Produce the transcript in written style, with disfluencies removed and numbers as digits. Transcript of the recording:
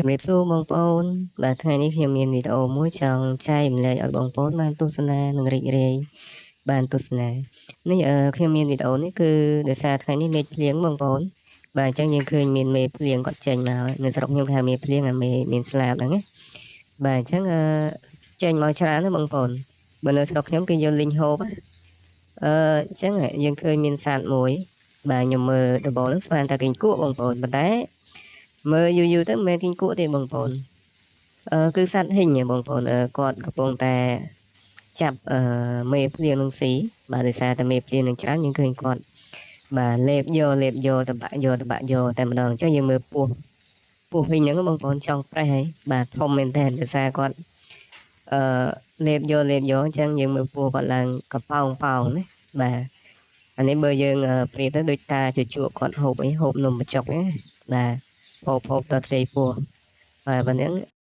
ជំរាបសួរបងប្អូនបាទថ្ងៃនេះខ្ញុំមានវីដេអូមួយចង់ចែករំលែកឲ្យបងប្អូនបានទស្សនានិងរីករាយបានទស្សនានេះខ្ញុំមានវីដេអូនេះគឺដោយសារថ្ងៃនេះមេឃភ្លៀងបងប្អូនបាទអញ្ចឹងយើងឃើញមានមេភ្លៀងគាត់ចេញមកនៅស្រុកខ្ញុំគេហៅមេភ្លៀងអាមេមានស្លាបហ្នឹងណាបាទអញ្ចឹងចេញមកច្រើនណាបងប្អូនបើនៅស្រុកខ្ញុំគេយកលីងហូបអញ្ចឹងយើងឃើញមានសត្វមួយបាទខ្ញុំមើលដំបូងហ្នឹងស្មានតែគីងគក់បងប្អូនប៉ុន្តែមើលយូរយូរទៅមិនមែនគីងគក់ទេបងប្អូនគឺសត្វហ៊ីងបងប្អូនគាត់កំពុងតែចាប់មេភ្លៀងនឹងស៊ីបាទដោយសារតែមេភ្លៀងនឹងច្រើនយើងឃើញគាត់បាទលេបយកលេបយកតបាក់យកតបាក់យកតែម្ដងអញ្ចឹងយើងមើលពោះពោះហ៊ីងហ្នឹងបងប្អូនចង់ប្រេះហើយបាទធំមែនតើដោយសារគាត់អឺលេបយកលេបយកអញ្ចឹងយើងមើលពោះគាត់ឡើងកប៉ោងប៉ោងណាបាទអានេះបើយើងប្រៀបទៅដូចតាជជក់គាត់ហូបអីហូបនំបញ្ចុកណាបាទហូបហូបដល់ធ្លាយពោះបាទប៉ុណ្ណឹង។